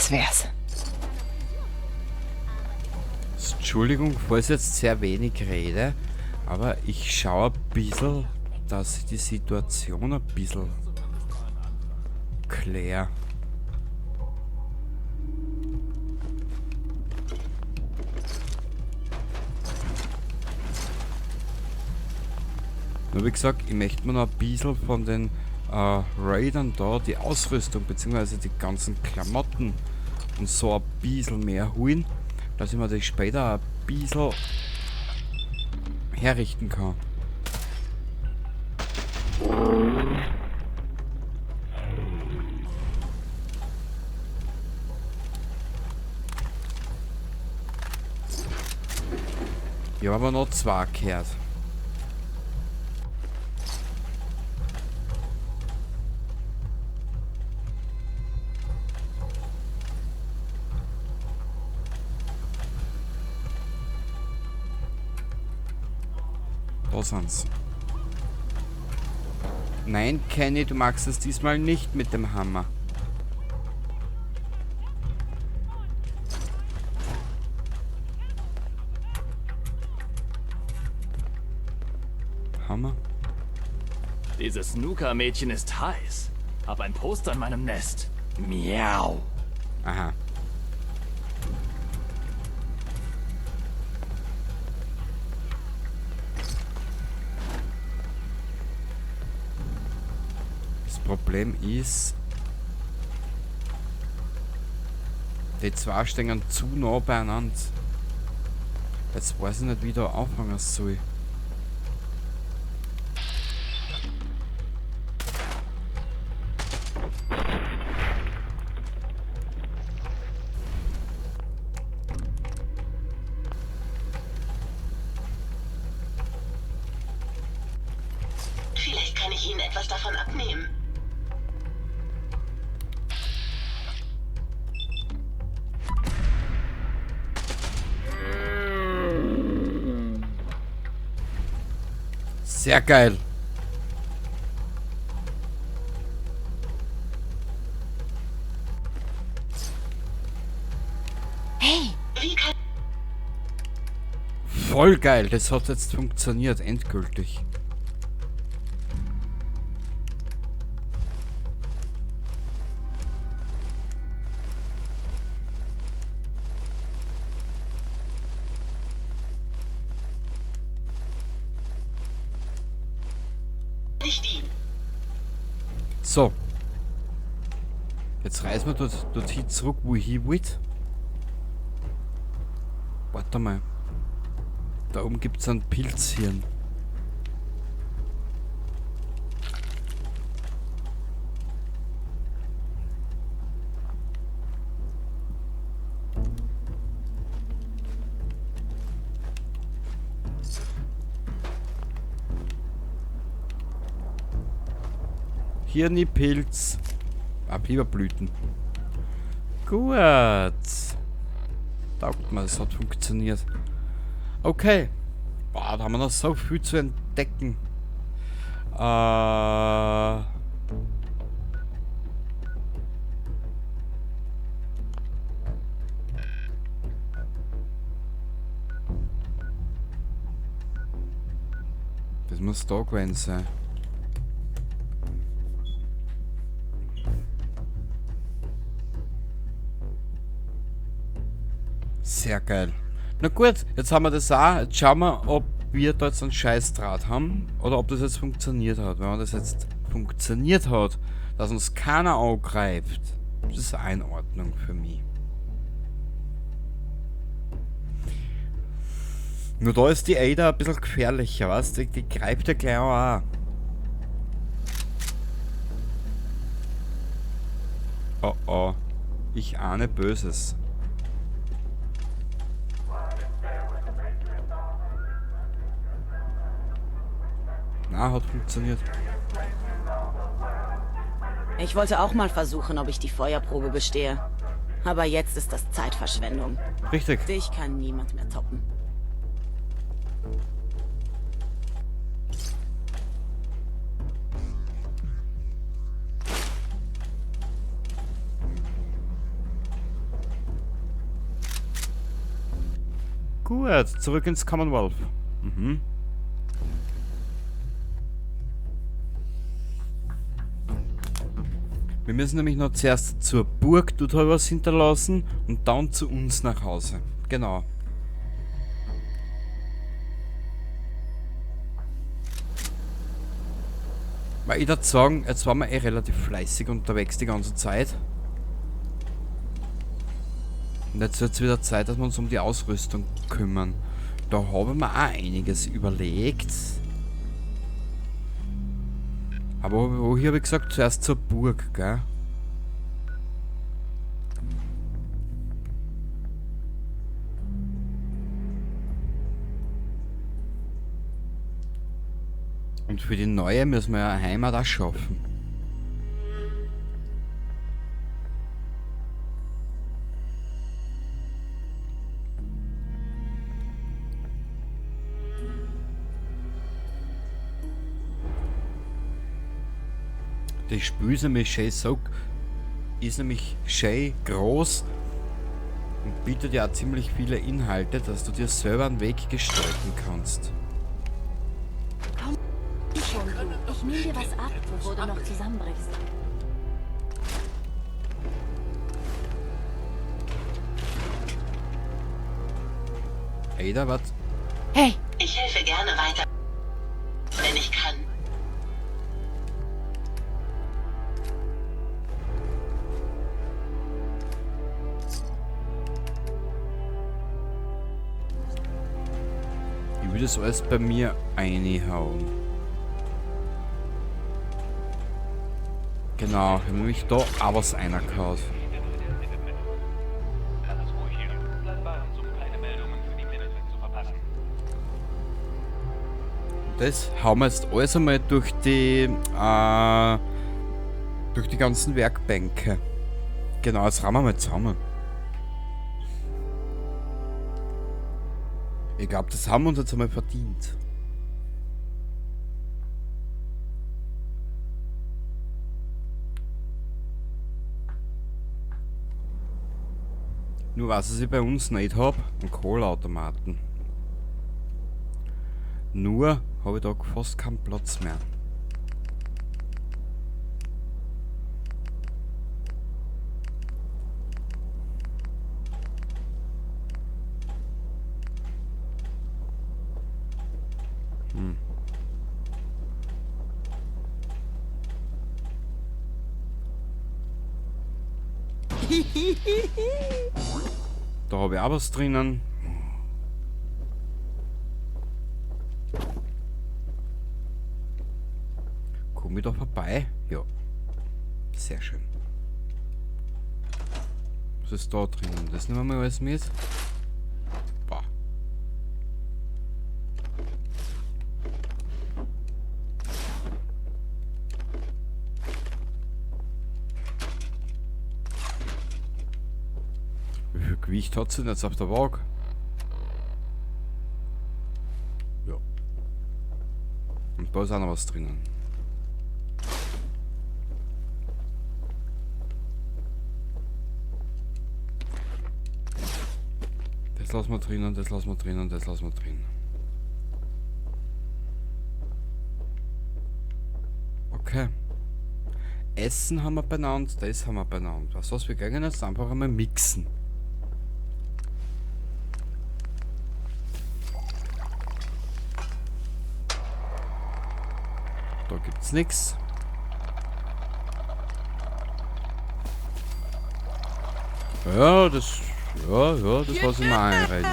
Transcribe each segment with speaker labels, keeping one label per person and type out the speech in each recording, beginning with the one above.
Speaker 1: Das wär's.
Speaker 2: Entschuldigung, falls ich jetzt sehr wenig rede, aber ich schaue ein bisschen, dass ich die Situation ein bisschen kläre. Nur wie gesagt, ich möchte mir noch ein bisschen von den Raidern da die Ausrüstung bzw. die ganzen Klamotten und so ein bisschen mehr holen, dass ich mir das später ein bisschen herrichten kann. Ich habe aber noch zwei gehört. Da sind's. Nein, Kenny, du magst es diesmal nicht mit dem Hammer. Hammer.
Speaker 3: Dieses Nuka-Mädchen ist heiß. Hab ein Poster in meinem Nest. Miau.
Speaker 2: Aha. Das Problem ist, die zwei stehen zu nah beieinander. Jetzt weiß ich nicht, wie ich da anfangen soll.
Speaker 4: Vielleicht kann ich Ihnen etwas davon abnehmen.
Speaker 2: Sehr geil.
Speaker 1: Hey,
Speaker 4: Wie kann
Speaker 2: Voll geil. Das hat jetzt funktioniert, endgültig.
Speaker 4: ich dienen?
Speaker 2: So. Jetzt reisen wir dorthin zurück, wo ich hin wollte. Warte mal. Da oben gibt's einen Pilzhirn. Hirnipilz. Ah, Biberblüten. Gut. Taugt mir, es hat funktioniert. Okay. Boah, da haben wir noch so viel zu entdecken. Das muss da gewesen sein. Sehr geil. Na gut, jetzt haben wir das auch. Jetzt schauen wir, ob wir da jetzt einen Scheißdraht haben oder ob das jetzt funktioniert hat. Wenn das jetzt funktioniert hat, dass uns keiner angreift, das ist eine Einordnung für mich. Nur da ist die Ada ein bisschen gefährlicher, weißt du? Die greift ja gleich auch an. Oh oh. Ich ahne Böses. Na, hat funktioniert.
Speaker 5: Ich wollte auch mal versuchen, ob ich die Feuerprobe bestehe. Aber jetzt ist das Zeitverschwendung.
Speaker 2: Richtig.
Speaker 5: Dich kann niemand mehr toppen.
Speaker 2: Gut, zurück ins Commonwealth. Mhm. Wir müssen nämlich noch zuerst zur Burg, dort habe ich was hinterlassen, und dann zu uns nach Hause. Genau. Weil ich würde sagen, jetzt waren wir eh relativ fleißig unterwegs die ganze Zeit. Und jetzt wird es wieder Zeit, dass wir uns um die Ausrüstung kümmern. Da habe ich mir auch einiges überlegt. Aber wo hier habe ich gesagt, zuerst zur Burg, gell? Und für die neue müssen wir ja eine Heimat auch schaffen. Das Spiel ist nämlich schön so, ist nämlich schön groß und bietet ja auch ziemlich viele Inhalte, dass du dir selber einen Weg gestalten kannst.
Speaker 1: Komm schon, du. Ich nehme dir was ab, bevor du noch zusammenbrichst.
Speaker 2: Ada, was?
Speaker 5: Hey!
Speaker 4: Ich helfe gerne weiter, wenn ich kann.
Speaker 2: Ich will das alles bei mir reinhauen. Genau, ich habe nämlich da auch was reingehauen. Das hauen wir jetzt alles einmal durch die ganzen Werkbänke. Genau, jetzt rammen wir mal zusammen. Ich glaube, das haben wir uns jetzt einmal verdient. Nur was ich bei uns nicht hab, einen Kohleautomaten. Nur habe ich da fast keinen Platz mehr. Da habe ich auch was drinnen. Komm ich da vorbei? Ja. Sehr schön. Was ist da drinnen? Das nehmen wir mal alles mit. Boah. Wie viel Gewicht hat sie denn jetzt auf der Waage? Ja. Und da ist auch noch was drinnen. Das lassen wir drinnen, das lassen wir drinnen, das lassen wir drin. Okay. Essen haben wir benannt, das haben wir benannt. Was heißt, wir gehen jetzt einfach einmal mixen. Da gibt's nix. Ja, das. Ja, das lasse ich mir einreden.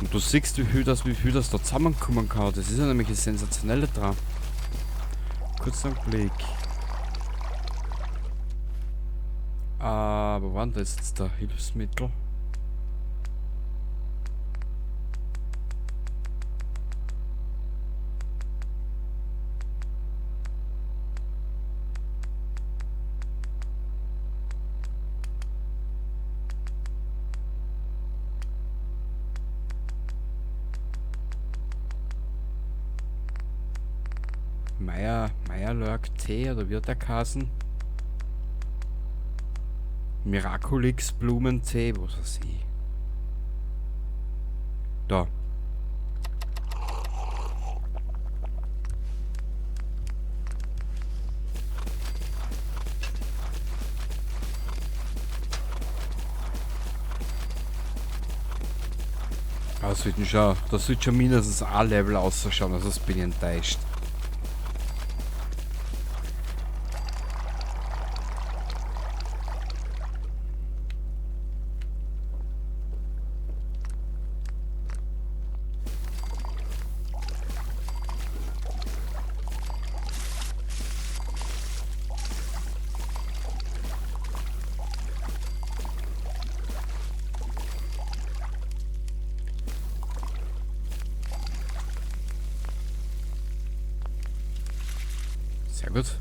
Speaker 2: Und du siehst, wie viel das da zusammenkommen kann. Das ist ja nämlich das Sensationelle dran. Kurzer Blick. Wo war denn das jetzt da? Hilfsmittel? Meierlurk Tee oder wie hat der geheißen? Miraculix Blumentee, was weiß ich. Da. Das wird schon, das wird schon mindestens ein Level ausschauen, also das bin ich enttäuscht. Sehr gut.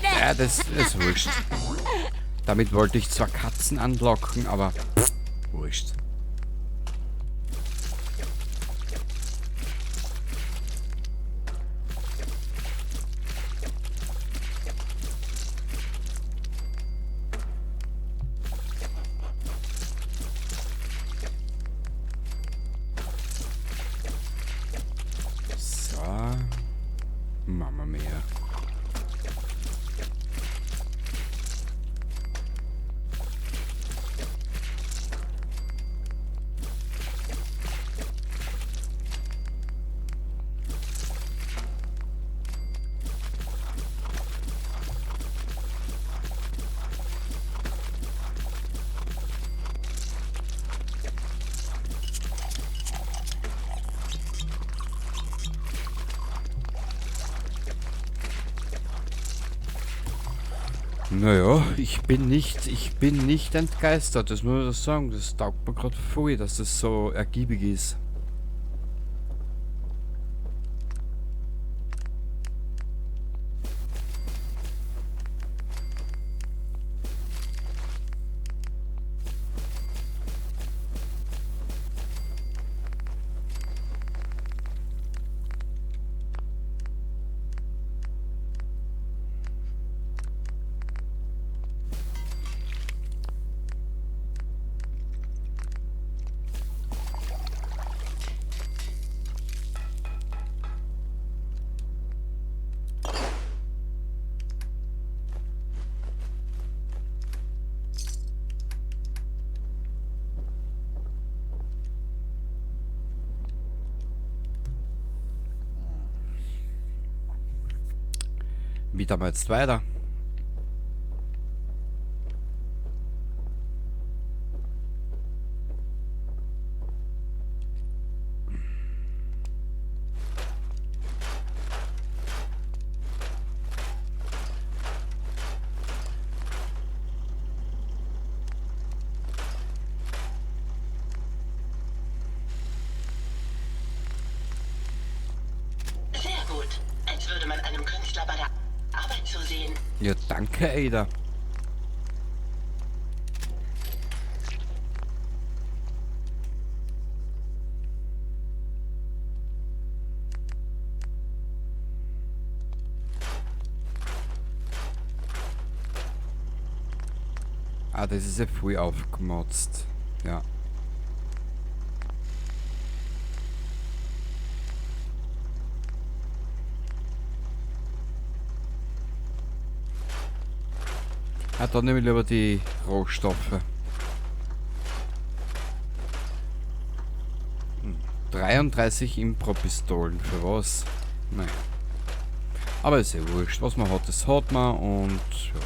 Speaker 2: Ja, das ist wurscht. Damit wollte ich zwar Katzen anlocken, aber pff, wurscht. So. Mama mia. Naja, ich bin nicht entgeistert, das muss ich sagen. Das taugt mir grad voll, dass das so ergiebig ist. Wie da mal jetzt weiter?
Speaker 4: Sehr gut. Als würde man einem Künstler bei der Arbeit zu sehen.
Speaker 2: Ja, danke, Ada. Ah, das ist ja voll aufgemotzt. Ja. Ah, dann nehme ich lieber die Rohstoffe. 33 Impro-Pistolen, für was? Naja. Aber ist ja wurscht. Was man hat, das hat man und ja.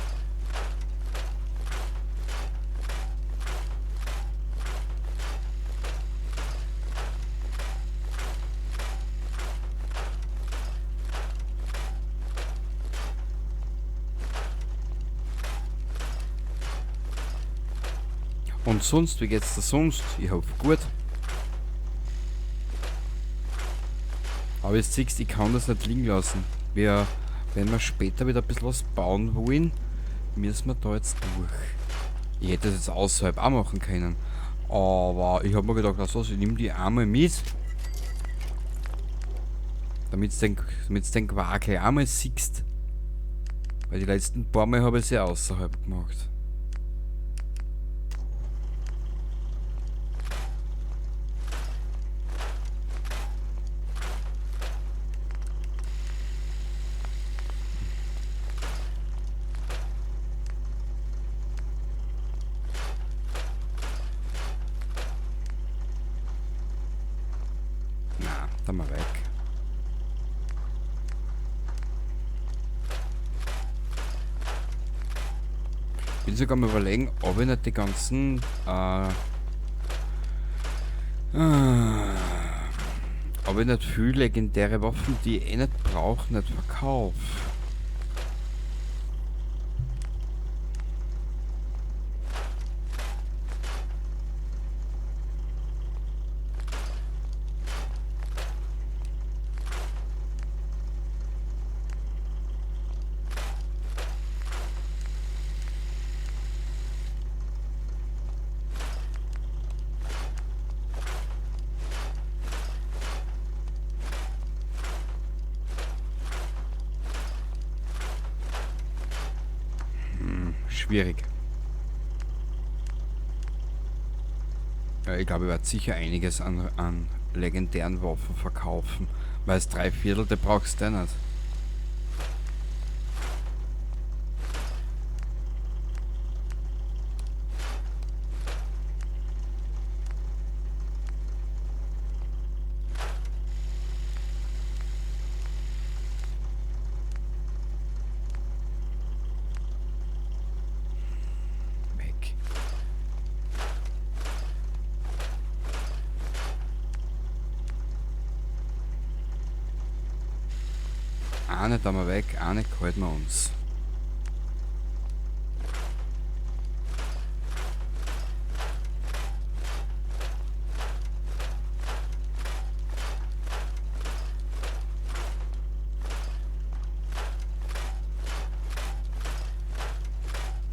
Speaker 2: Und sonst, wie geht's dir sonst? Ich hoffe gut. Aber jetzt siehst du, ich kann das nicht liegen lassen. Wenn wir später wieder ein bisschen was bauen wollen, müssen wir da jetzt durch. Ich hätte das jetzt außerhalb auch machen können. Aber ich hab mir gedacht, also, ich nehme die einmal mit. Damit's den Quark gleich einmal siehst. Weil die letzten paar Mal habe ich sie außerhalb gemacht. Na, da mal weg. Bin sogar mal überlegen, ob ich nicht die ganzen, ob ich nicht viel legendäre Waffen, die ich eh nicht brauche, nicht verkaufe. Schwierig. Ja, ich glaube, ich werde sicher einiges an legendären Waffen verkaufen, weil es 3/4, die brauchst du eh nicht. Eine da mal weg, eine halten wir uns.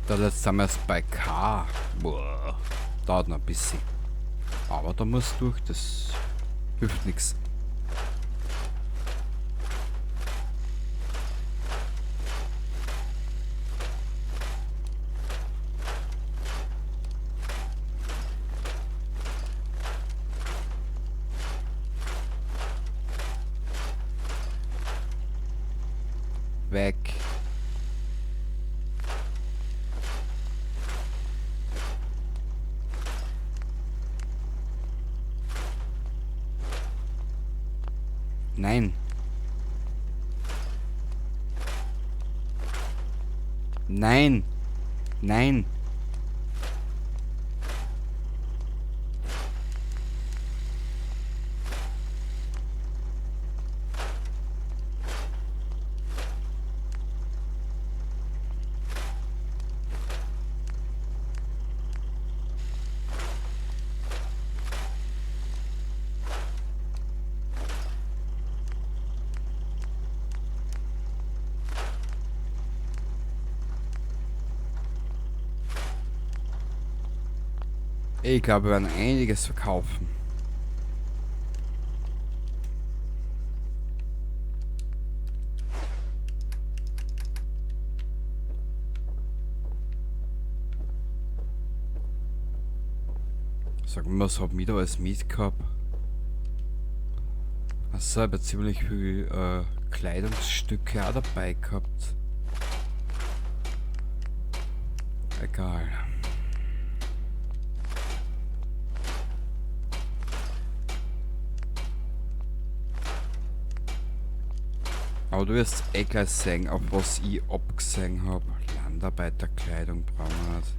Speaker 2: Da jetzt sind wir erst bei K. Boah, dauert noch ein bisschen. Aber da muss durch, das hilft nix. Weg. Nein. Nein. Nein. Ich glaube, wir werden einiges verkaufen. Sag mal, was hab ich da alles mitgehabt? Achso, ich hab ziemlich viel Kleidungsstücke auch dabei gehabt. Egal. Aber du wirst eh gleich sehen, auf was ich abgesehen hab. Landarbeiterkleidung brauchen wir nicht.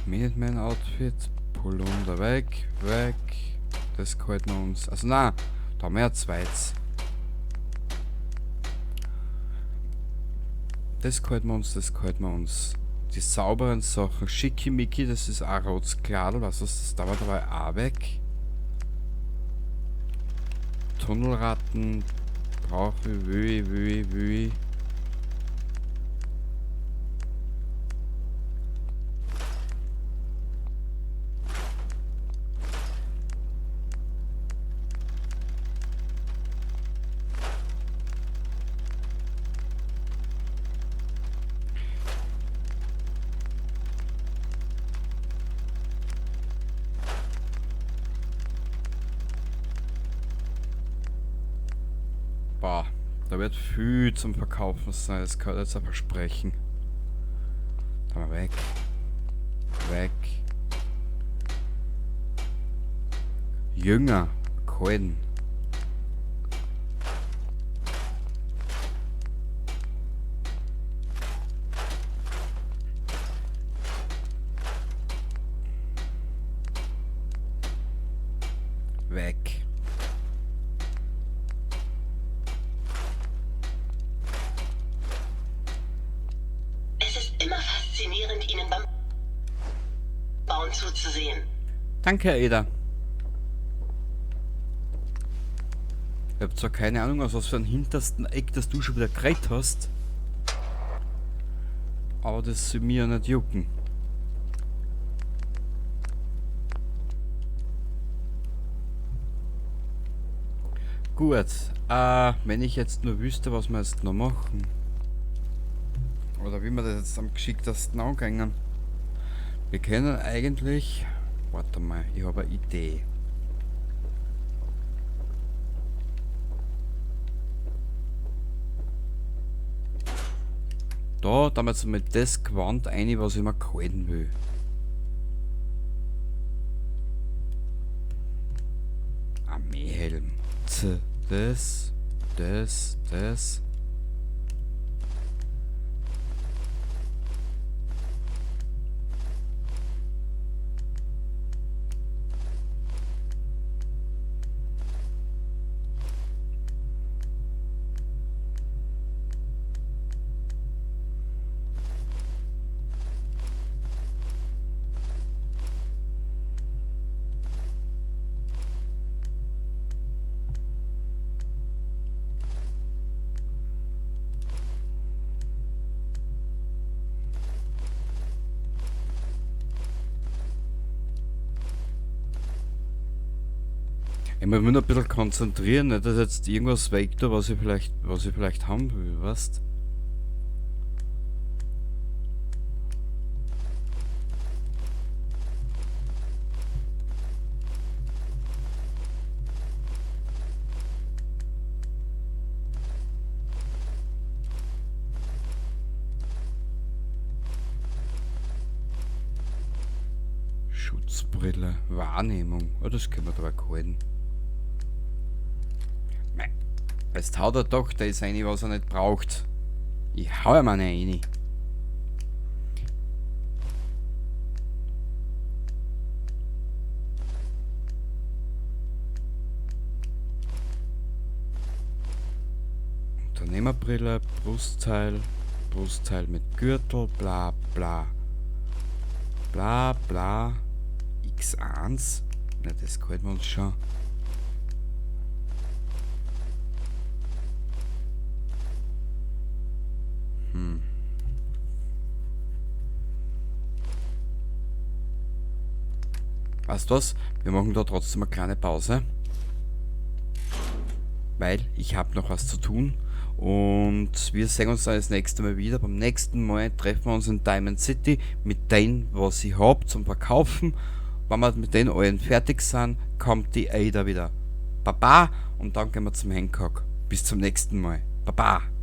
Speaker 2: Minuteman Outfit, Polunder weg, weg. Das gefällt wir uns. Also nein, da haben wir ja zweites. Das gefällt mir uns, das gefällt mir uns. Die sauberen Sachen. Schickimicki, das ist auch rotes Kladel, was ist das? Da war dabei auch weg. Tunnelratten brauche ich, will ich, will ich, will ich. Boah, da wird viel zum Verkaufen sein, das kann ich jetzt auch versprechen. Da mal weg. Weg. Jünger. Kalten. Weg.
Speaker 4: Es ist immer faszinierend, Ihnen beim Bauen zuzusehen.
Speaker 2: Danke, Ada. Ich hab zwar keine Ahnung, aus was für einem hintersten Eck, das du schon wieder gekriegt hast. Aber das soll mir ja nicht jucken. Gut, wenn ich jetzt nur wüsste, was wir jetzt noch machen. Oder wie wir das jetzt am geschicktesten angehen. Wir können eigentlich... Warte mal, ich habe eine Idee. Da, da haben wir jetzt mal das Gewand rein, was ich mir gehalten will. Armeehelm. Z, das, das, das. Ich muss mich noch ein bisschen konzentrieren, nicht, dass jetzt irgendwas weg da, was ich vielleicht haben will, weißt? Schutzbrille, Wahrnehmung. Oh, das können wir da halten. Mei, jetzt haut er doch das rein, was er nicht braucht. Ich hau ihm eine rein. Unternehmerbrille, Brustteil, Brustteil mit Gürtel, bla bla. Bla bla. X1. Na, das gefällt mir uns schon. Weißt du was? Wir machen da trotzdem eine kleine Pause. Weil ich hab noch was zu tun. Und wir sehen uns dann das nächste Mal wieder. Beim nächsten Mal treffen wir uns in Diamond City mit dem, was ich hab, zum Verkaufen. Wenn wir mit den allen fertig sind, kommt die Ada wieder. Baba! Und dann gehen wir zum Hancock. Bis zum nächsten Mal. Baba!